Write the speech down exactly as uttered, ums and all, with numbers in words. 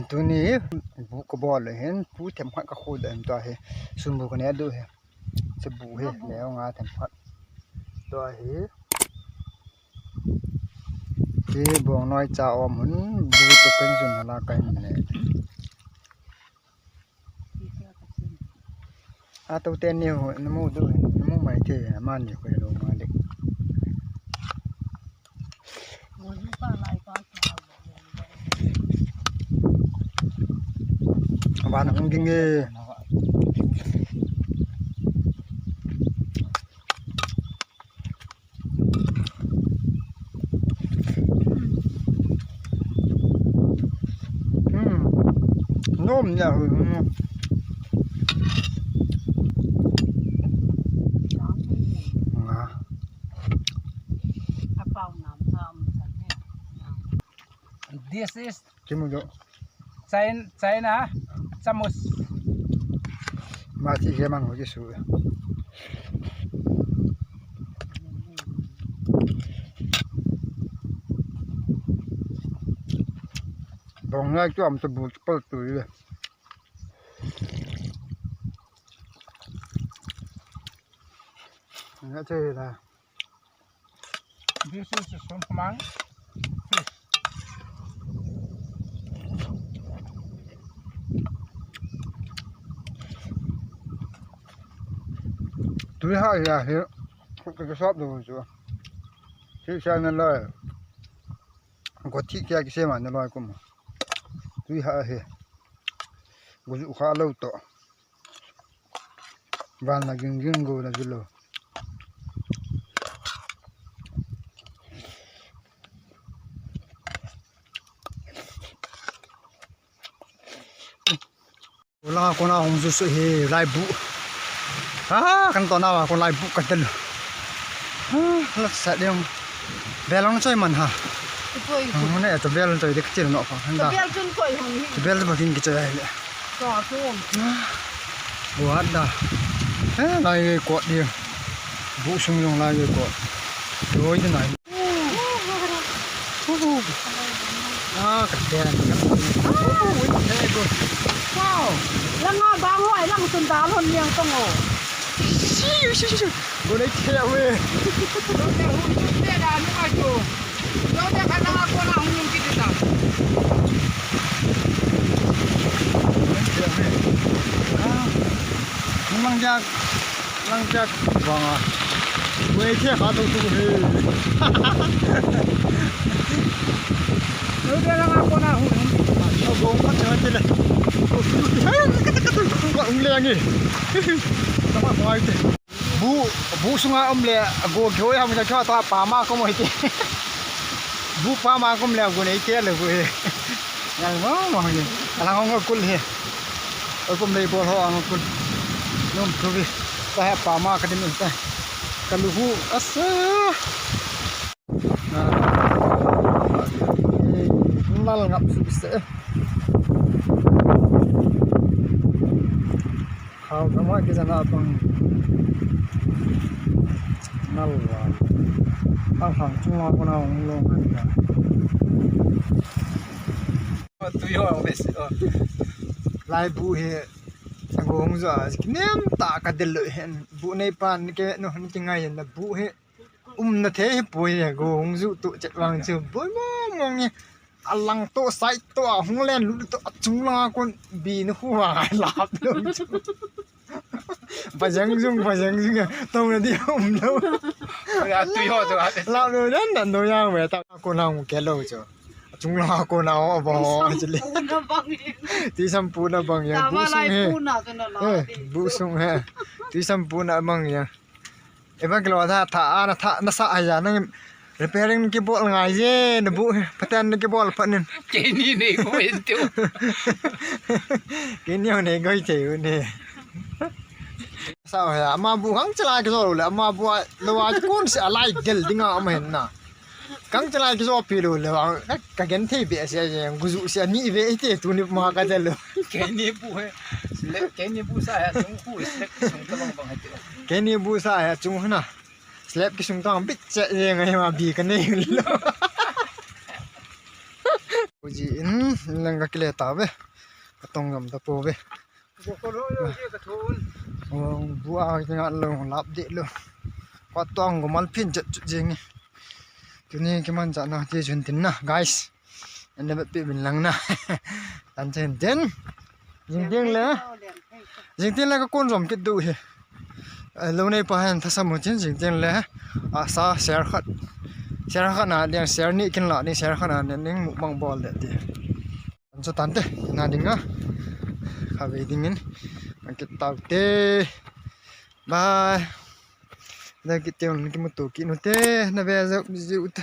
Tuni bu kabol le hin, bu themkhat kakhu le hin tua hi. Sunbu kane du hi. Chebu hi, ne nga themkhat. Tua hi. Hi bong noi cha om hun, bu to ken jun hala kai ne. A to te ni ho, namu du, namu mai te, ma ni ko lo ma le. Van hung ging e. Hmm. Nom nia hu. Nga. This is Kimu jo. China, China, chamus. Ma chi he mang ho ji su. Bong lai chu am chu bu chu pal tu le. Nga che la. This is a shrimp mang. Tui ha ya hi. Ka shop do chu. Chi sa na lai. Ko thi kya kise ma na lai kum. Tui ha hi. Go ju kha lo to. Van la ging ging go na ju lo. Ula kona hung ju su hi lai bu. Ah, kan to na wa ko lai bu ka tel. Ah, la sa ding. Belong choi man ha. Koi. Ang ne to belong choi de kchil no kha. Handa. Bel chun koi hung hi. Bel ba kin ki choi le. Ka chu. Buat da. Eh, lai ko de. Bu sung long lai ko. Loi de nai. Ah, ka tel. Wow. Langa bang ho ai lang sun da lon liang tong o. Siu, siu, siu, siu. Go dei the we. Go dei hu, go dei da nu ai chu. Go dei ka na ko na hung ki ta. Go dei the we. Ah. Mang jak. Lang jak bang a. Wei che kha tu tu he. Lu de lang a ko na hu. Ko bong khat che te le. Ko hu le ngi. Tama ko ai te. Bu, bu sunga um le go gyo ya mu ja kyo ta pa ma ko mo hi te. Bu pa ma ko um le go nei te le bu he. Yang mo mo ni. Alang ong kul he. Oi kum lei bol ho ang kul. Nom thu vi. Ta he pa ma ka din ta. Ka lu hu asa. Nal ngap su se. Khau na ma ki jana pang. Nal wa. Ang hang chung wa ko na ong long an ka. Tui ho ang bes. Lai bu he. Go hung jo a. Nem ta ka del lo hen. Bu nei pan ke no ni ki ngai na bu he. Um na the he poi he. Go hung ju tu chet wang chu. Boi mo mo nge. Alang to sai to a hung len lu to a chung la kon bi na hu wa lap lo chu. Pajang jung, pajang jung. Tong na di um lo. Ya tui ho to. Lap lo dan dan do yang we ta ko na hung ke lo chu. Chung la ko na o ba ho chile. Tui sampu na bang ya. Tui sampu na bang ya. Bu sung he. Eh, bu sung he. Tui sampu na bang ya. Eba kilo tha tha ana tha na sa ya nang repairing ki bol ngai je na bu he. Patan ki bol pa nin. Keni nei ko en tu. Keni nei ko te ne. Sa ya ama bu hang chala ki zo le ama bu lo wa kun se alai del dinga ama hen na. Kang chalai ki zo pi lo le, ka, ka gen thei be se, je, gu ju se, ni ve te, tu ni ma ka de lo. Keni bu he, slap, keni bu sa he, chung khu, slap, chung ta bang bang he te. Keni bu sa he, chung na. Slap ki sung tang bit che, je, ngai ma bi ka nei lo. Ji in lang ka kile ta ve. Ka tong gam ta po ve. Bokol ho yo je ka thon. Ong bu a ki ngat lo lap de lo. Ka tong go mal phin chet chet jing. Tuni ki man ja na ti jun tin na guys. An le pi bin lang na. Tan chen tin. Jing ding le. Jing tin le ka kon jom kit du hi. Lo nei pa hen thasam mu chin jing tin le. A sa share khat. Share khat na ding share ni kin la ni share khat na ding mu bang bol de ti. An so tan te na ding a. Kha ve ding in. An kit tau te. Bye. Da kit te un ki mu tu ki nu te. Na ve zo ji u ta.